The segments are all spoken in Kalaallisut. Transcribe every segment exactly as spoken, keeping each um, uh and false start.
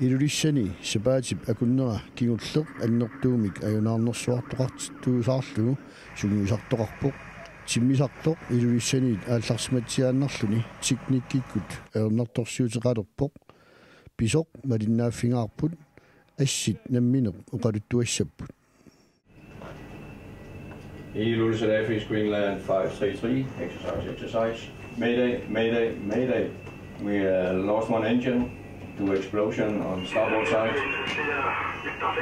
Ilulissani sapaatip akunnera kingulleq annertuumik ajunaarnersuartoqartittuusaarlugu sungiusartoqarpoq. Timmisartoq Ilulissaniit aallarsimatsiaannarluni teknikkikkut ajornartorsiuteqalerpoq. Pisoq malinnaaffigaarput, assit nammineq oqaluttuassapput. Ilulissat Airfield, Greenland five three three, exercise, exercise. Mayday, mayday, mayday. We uh, lost one engine to explosion on starboard side.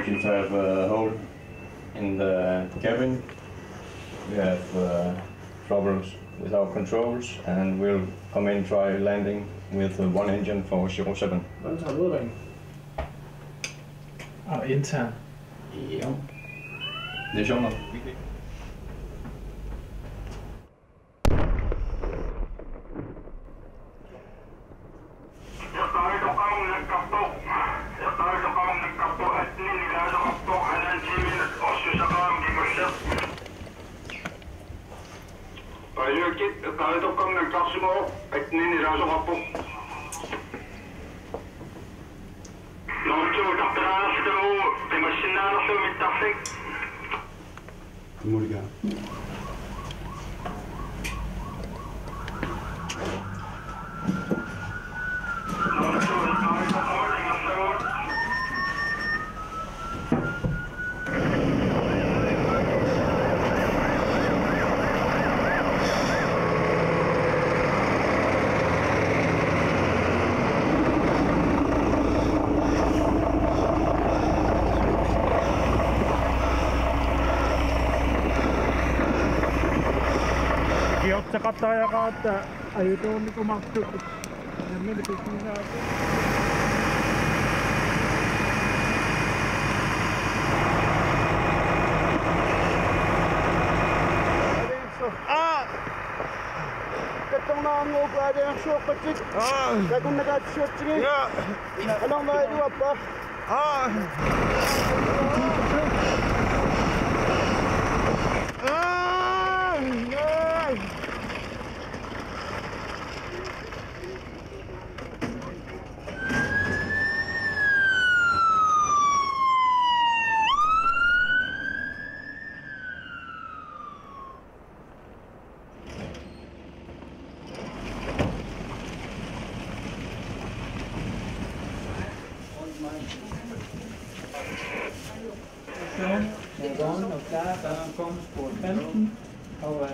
Seems to have a hole in the cabin. We have uh, problems with our controls and we'll come in try landing with uh, one engine for zero seven. Hvordan tager du ud af vandet? Og intern. Ja. Det er sjovt nok. Nul to, tartaraarlugu, qimassinnaanerlugu mittarfik. Mulga. Kiorteqartariaqaratta ajutoornikumaartut nammineq pisinnaapput. Aa! Kattornaarnguup aalajangersuoqqatsit. Aa! Takunnakaatsuatsigit. Ja. Anormaajuappa. Aa! Aa! Aa! Personen, der er vågen og klar, der er kommet på femten, og øh,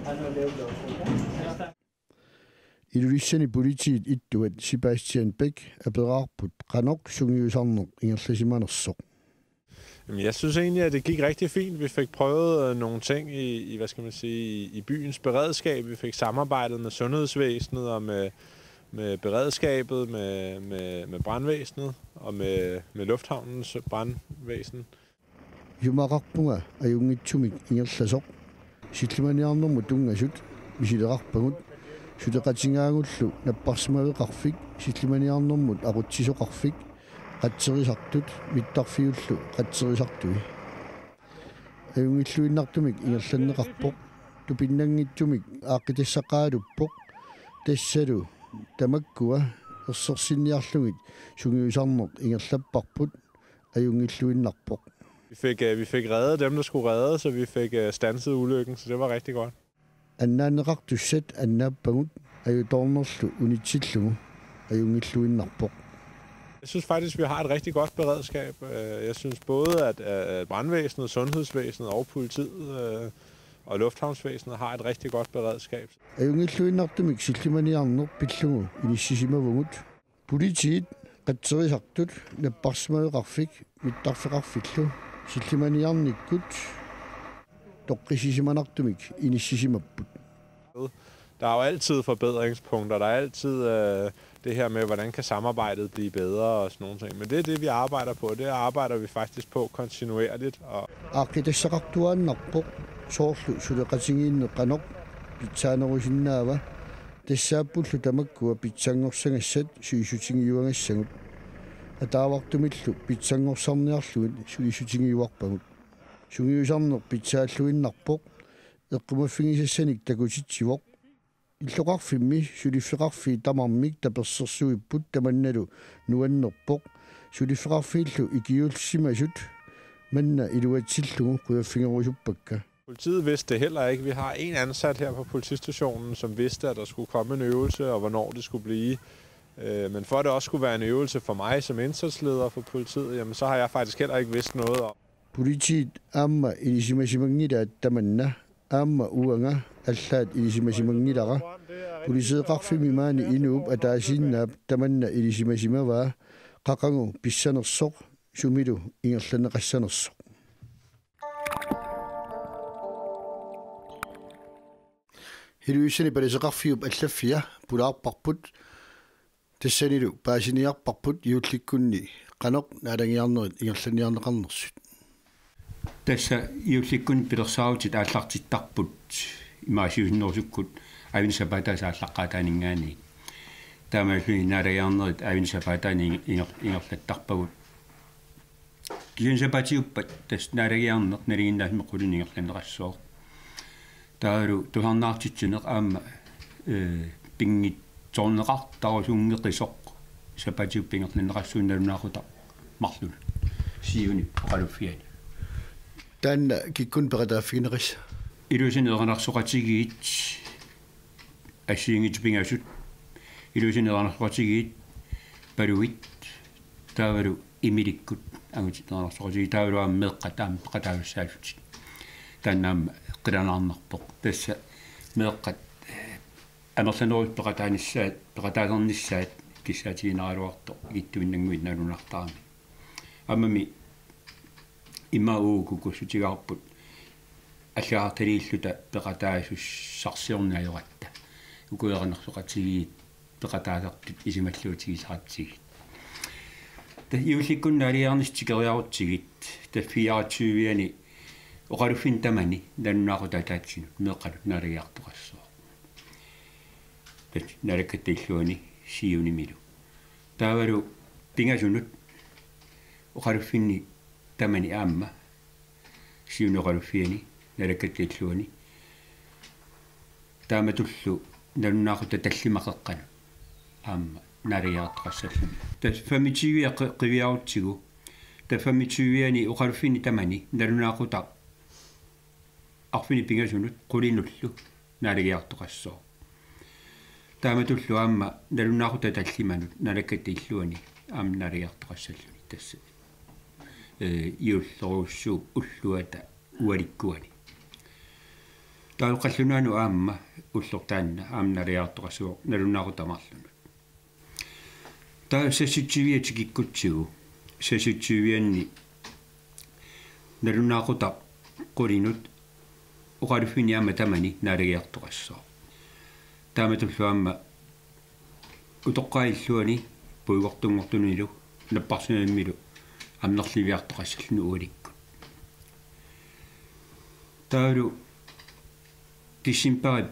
han er løbet over. Ilulissani politiit ittuat Sebastian Bech aperaarput qanoq sungiusarneq ingerlasimanersoq. Jamen, jeg synes egentlig, at det gik rigtig fint. Vi fik prøvet øh, nogle ting i, i, hvad skal man sige, i, i byens beredskab. Vi fik samarbejdet med sundhedsvæsenet og med, med beredskabet, med, med, med brandvæsenet og med, med lufthavnens brandvæsen. Isumaqarpunga ajunngitsumik ingerlasoq. Sillimaniarnermut tunngasut misileqarpagut, suleqatigaagullu napparsimaveqarfik, sillimaniarnermut aqutsisoqarfik, qatserisartut mittarfiullu qatserisartui. Ajunngilluinnartumik ingerlanneqarpoq, tupinnanngitsumik aaqqitassaqaaluppoq, tassalu tamakkua ersersinniarlugit sungiusarneq ingerlapparput, ajunngilluinnarpoq. Vi fik, øh, vi fik reddet dem, der skulle reddes, så vi fik øh, standset ulykken, så det var rigtig godt. Annaanneqartussat annaappagut ajutoornerlu unitsillugu, ajunngilluinnarpoq. Jeg synes faktisk, vi har et rigtig godt beredskab. Øh, Jeg synes både, at øh, brandvæsenet, sundhedsvæsenet og politiet øh, og lufthavnsvæsenet har et rigtig godt beredskab. Ajunngilluinnartumik sillimaniarneq pillugu inissisimavugut. Politiit, qatserisartut, napparsimaveqarfik mittarfeqarfillu sillimaniarnikkut toqqissisimanartumik inissisimapput. Der er jo altid forbedringspunkter. Der er altid øh, det her med, hvordan kan samarbejdet blive bedre og sådan nogle ting. Men det er det, vi arbejder på. Det arbejder vi faktisk på kontinuerligt. Og Aaqqitassaqartuaannarpoq, soorlu suleqatigiinneq qanoq pitsaanerusinnaava, tassaappullu tamakkua pitsanngorsagassat sulisutigiuagassagut. Ataavartumillu pitsanngorsarniarlugit sulisutigiuarpagut. Sungiusarneq pitsaalluinnarpoq, eqqumaffigisassanik takutitsivoq. Illoqarfimmi suliffeqarfiit tamarmik tapersersuipput, tamannalu nuannerpoq. Suliffeqarfiillu ikiuussimasut manna iluatsillugu qujaffigerusuppakka. Politiet vidste det heller ikke. Vi har en ansat her på politistationen, som vidste, at der skulle komme en øvelse, og hvornår det skulle blive. Øh, men for at det også skulle være en øvelse for mig som indsatsleder for politiet, jamen, så har jeg faktisk heller ikke vidst noget om. Politiit aamma ilisimasimanngilaat tamanna, aamma uanga allaat ilisimasimanngilara. Politeeqarfimmi maani inuup ataasiinnaap tamanna ilisimasimavaa qaqugu pissanersoq sumilu ingerlanneqassanersoq. Ilulissani palaseqarfiup allaffia pulaarparput, tassanilu paasiniarparput juullikkunni qanoq naalagiarnerit ingerlanniarneqarnersut. Tassa juullikkunni pilersaarutit aallartittarput imaasiusinnerusukkut aavini sapaataasa aallaqqaataaninngaanniit. Taamaalilluni naalagiarnerit aavini sapaataani inger-, ingerlattarpagut. Kisianni sapaatiuppat tassa naalagiarneq nalinginnaasumik qulinik ingerlanneqassooq. Taavalu tusarnaartitsineq aamma, eh, pinngitsoorneqartarusunngeqisoq sapaatiuppat ingerlanneqassaaq nalunaaqutaq marlunut. Siunip oqaluffiani. Taanna kikkunnut peqataaffigineqissaaq? Ilulisani erinarsoqatigiit assigiinngitsut pingasut, Ilulisani erinarsoqatigiit Paluit, taavalu Imilikkut angutit erinarsoqatigiit, taavalu aamma meeqqat aamma peqataasussaallutik. Taanna aamma qilanaarnarpoq. Tassa meeqqat, eh, amerlanerusut peqataanissaat, peqataalernissaat kissaatigineraluartoq ikittuinnannguit nalunaartarami. Aammami ima uagut kukkussutigaarput allagartaliilluta peqataasussarsiorneq ajoratta. Uku erinarsoqatigiit peqataasartut isumalluutigisaratsigit. Tassa juullikkunni naalagiarnissaq tikeriarutsigit, tassa fireogtyve-ani oqaluffinni tamani nalunaaqutaq ataatsinut meeqqanut naalagiartoqassooq. Tassa Naalakkatta illuani Siunimilu. Taavalu pingasunut oqaluffinni tamani aamma Siunip oqaluffiani Naalakkatta illuani. Taamatullu nalunaaqutaq tallimat qeqqanut aamma naalagiartoqassalluni. Tassa femogtyve qi-, qiviarutsigu. Tassa femogtyve-ani oqaluffinni tamani nalunaaqutaq arfineq-pingasunut qulinullu naalagiartoqassooq. Taamatullu aamma nalunaaqutaq tallimanut Naalakkatta illuani aamma naalagiartoqassalluni tassa, eh, juullerujussuup ulluata ualikkuani. Taava qallunaanut aamma ulloq taanna aamma naalagiartoqassooq nalunaaqutaq marlunut. Taava seksogtyve tikikkutsigu, seksogtyve-anni nalunaaqutaq qulinut oqaluffinni aamma tamani naalagiartoqassooq. Taamatullu aamma utoqqaat illuani puigortunngortunilu napparsimmammillu annerliviartoqassalluni ualikkut. Taavalu decembarip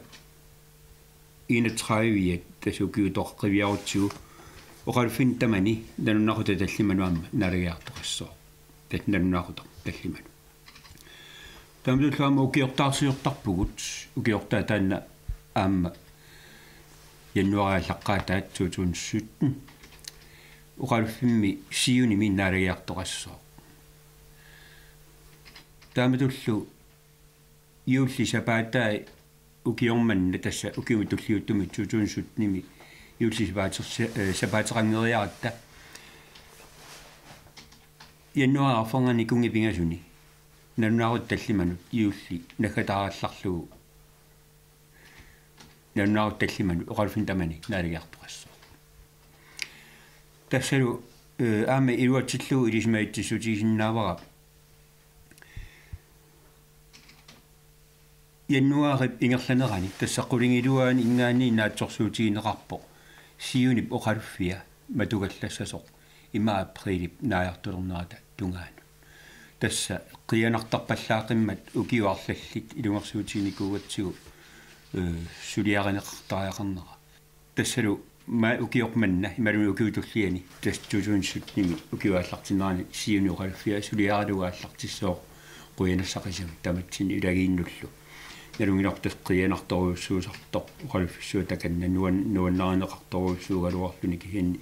enogtredive-at tassa ukiutoqqaviarutsigu oqaluffinni tamani nalunaaqutaq tallimanut aamma naalagiartoqassooq. Tassa nalunaaqutaq tallimanut. Taamatullu aamma ukiortaarsiortarpugut, ukiortaat taanna aamma januaarip aallaqqaataat to tusind sytten. Oqaluffimmi Siunimi naalagiartoqassooq. Taamatullu juulli sapaatai ukioq manna tassa ukiumut tulliuttumi to tusind sytten-imi juulli sapaatersi-, eh, sapaateqanngeriaratta. Januaarip arfernanni kunngi pingasuni nalunaaqutaq tallimanut juulli naggataarallarlugu nalunaaqutaq tallimanut oqaluffinni tamani naalagiartoqassooq. Tassalu, eh, aamma iluatsillugu ilisimasassutigisinnaavara januaarip ingerlanerani tassa qulingiluaaninngaanniit naatsorsuutigineqarpoq Siunip oqaluffia matugallassasoq ima aprilip naajartulernerata tungaanut. Tassa qiianartarpallaaqimmat ukiut arlallit ilungersuutiginikuugatsigu, eh, suliarineqartariaqarnera. Tassalu ma-, ukioq manna imaluunniit ukiup tulliani tassa to tusind sytten-imi ukiup aallartinnerani Siunip oqaluffia suliaralugu aallartissooq qujanassaqisamik tamatsinni ilagiinnullu. Nalunngilarput tassa qiianartorujussuusartoq oqaluffissuata takanna nuan-, nuannarineqartorujussuugaluarluni kisianni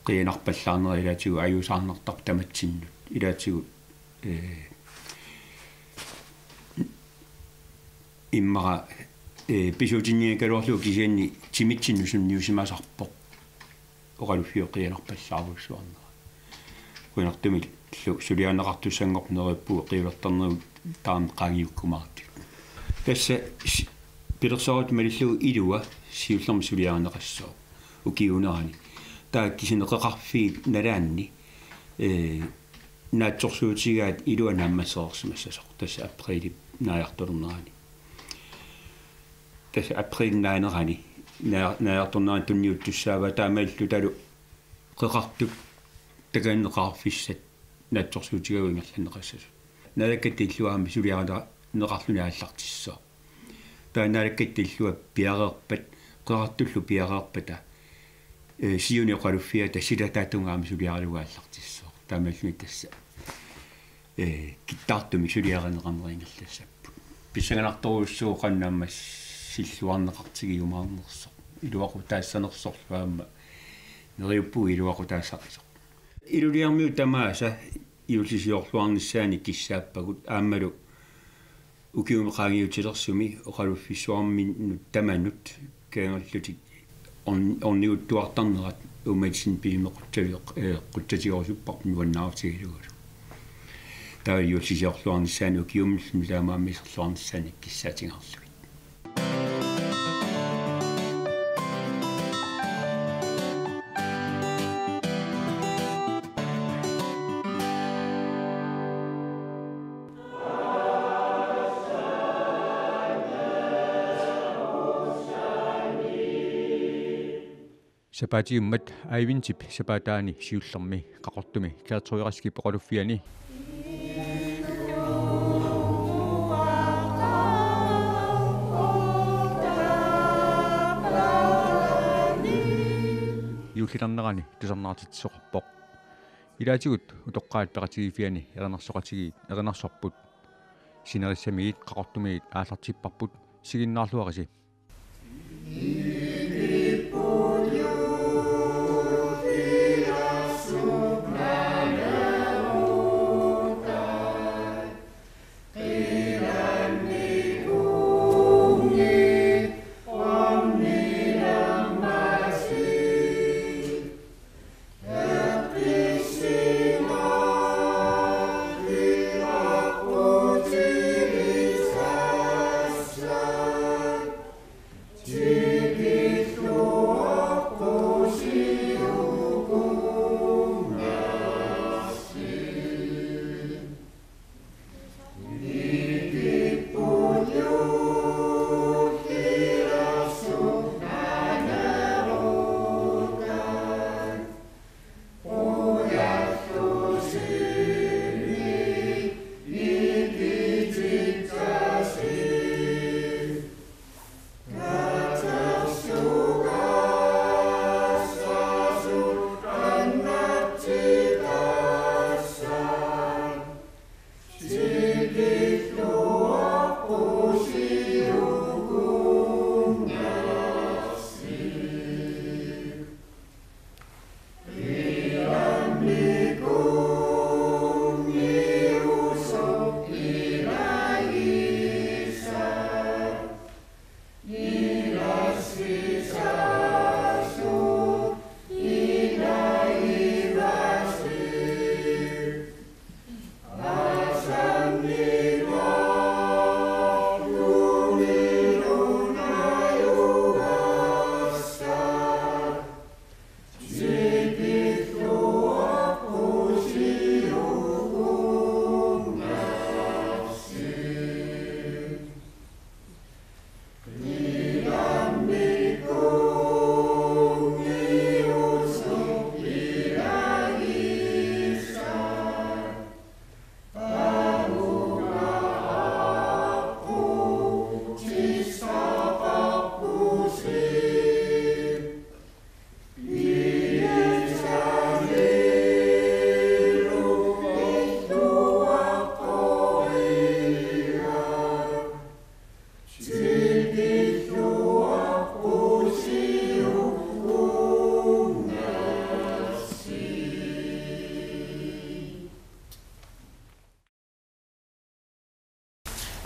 qianarpallaarnera ilaatigut ajuusaarnartarpoq tamatsinnut. Ilaatigut, ee, immaqa, ee, pisuutinniagaluarlugu kisianni timitsinnut sunniusimasarpoq oqaluffiup qianarpallaarujussuarnera. Qujanartumillu suliarineqartussanngorpoq neriuppugut qiulertarnerup taama qaangiukkumaartut. Tassa s-, pilersaarutit malillugu ilua siullermik suliarineqassooq ukiuunerani. Taava kisianni qeqarfiit nalaanni, ee, naatsorsuutigaat ilua naammassereersimassasoq tassa aprilip naajartulernerani. Tassa aprilip naanerani, naa-, naajartornerani tunniuttussaavaa taamaalillutalu qeqartut takanneqarfissat naatsorsuutigalugu ingerlanneqassasut. Naalakkatta illua aamma suliarineqarluni aallartissooq. Taava naalakkatta illua piareerpat, qeqartullu piareerpata, ee, siuni oqaluffiata silataatunnga aamma suliaralugu aallartissooq. Taamaalilluni tassa, ee, kittaartumik suliarineqarneq ingerlassapput. Pissanganartorujussuuvoq qanoq aamma silluarneqartigiumaarnersoq. Iluaqutaassanersorlu aamma neriuppugut iluaqutaassaqisoq. Iluliarmiut tamaasa juullisiorluarnissaanik kissaappagut aammalu ukiumi qaangiutilersumi oqaluffissuarminnut tamanut kangerlutik orn-, orniguttuartarnerat uummatsinnut piumequtsaviq, ee, qutsatigerusupparput nuannaarutigalugulu. Taava juullisiorluarnissaanik ukiumillu nutaamik aamma iserluarnissaanik kissaatigaarlugit. Sapaatiummat Aivintip sapaataani siullermi Qaqortumi Gertrud Raskip oqaluffiani juullilernerani tusarnaartitsisoqarpoq. Ilaatigut utoqqaat peqatigiiffianni erinarsoqatigiit erinarsorput. Sinerissamiit Qaqortumiit aallartipparput, siginnaarluarisi.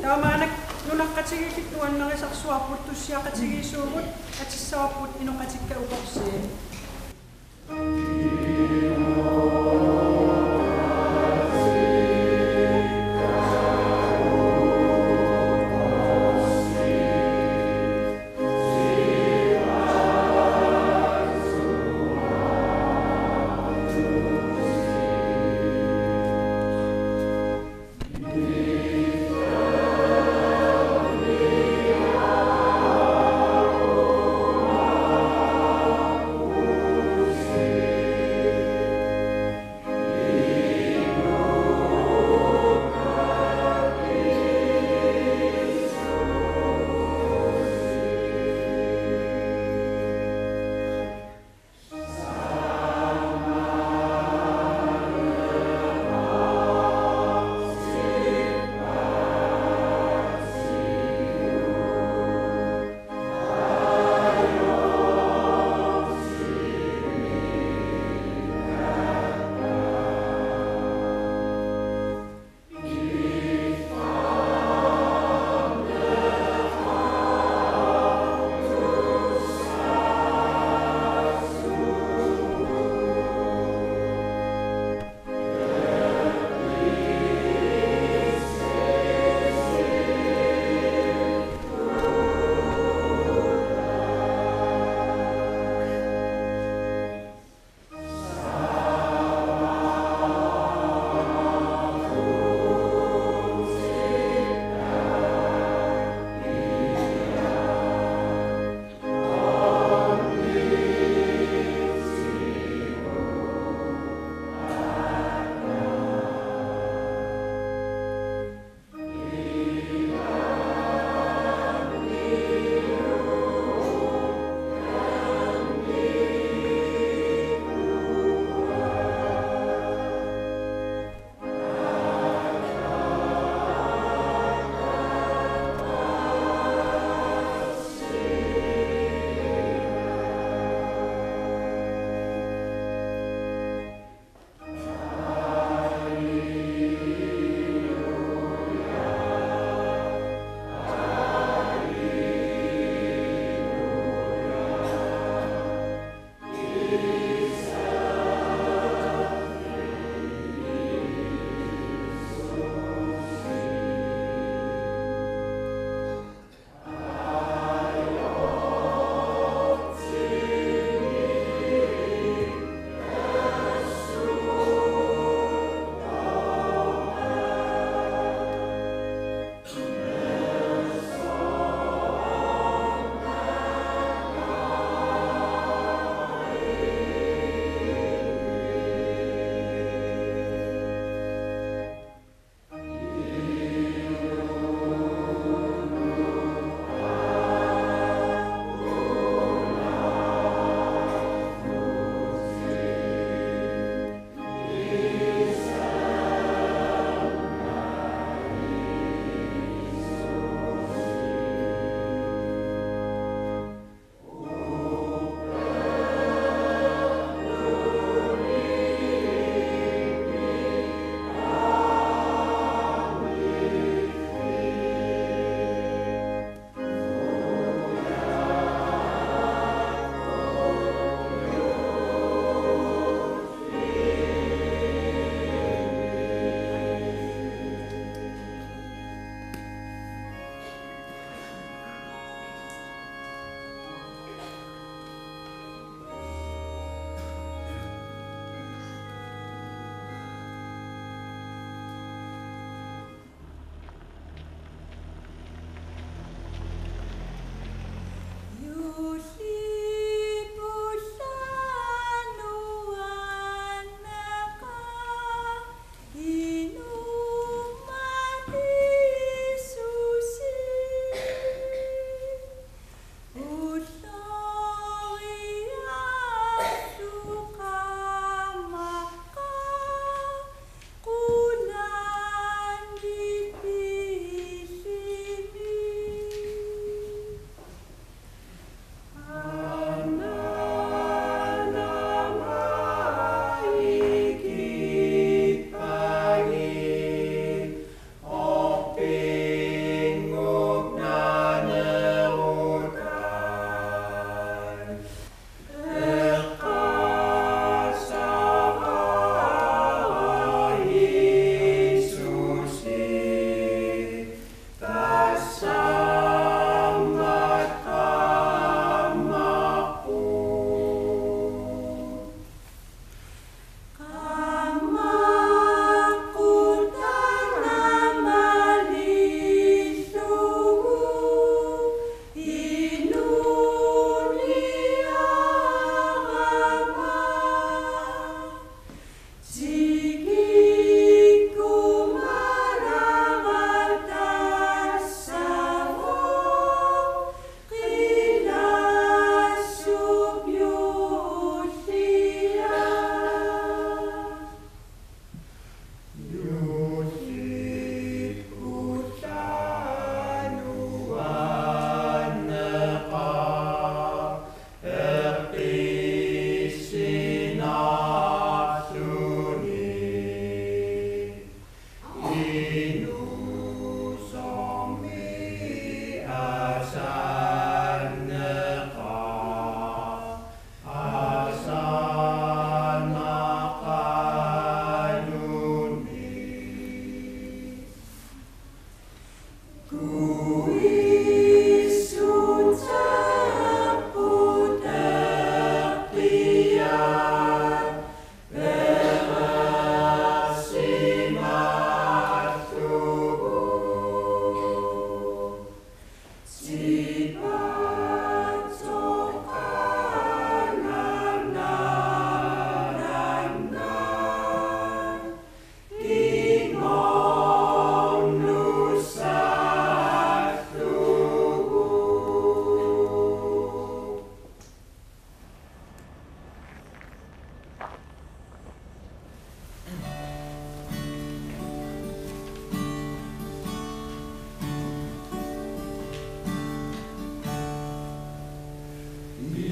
Taamaanak nunaqqatigiillit nuannarisarsuarput tussiaqatigiissuugut, atissavarput inoqatikka ukorsiit.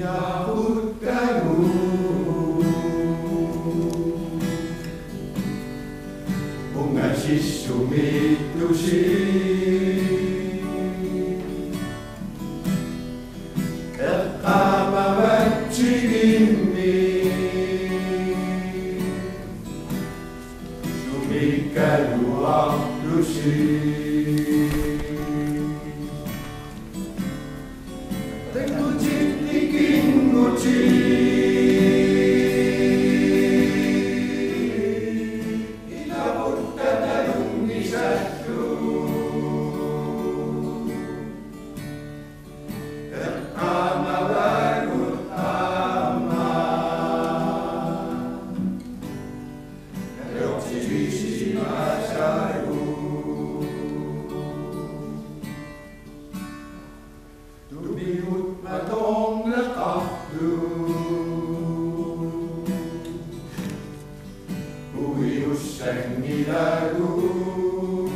Yaaquttagut ungasissumiittusi eqqaamavatsigimmi sumikkaluartusi. Tupigut atorneqartut uiussanngilagut,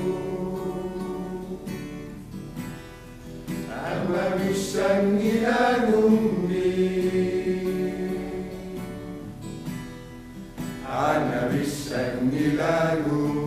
aamma vissanngilagut, aamma vissanngilagut.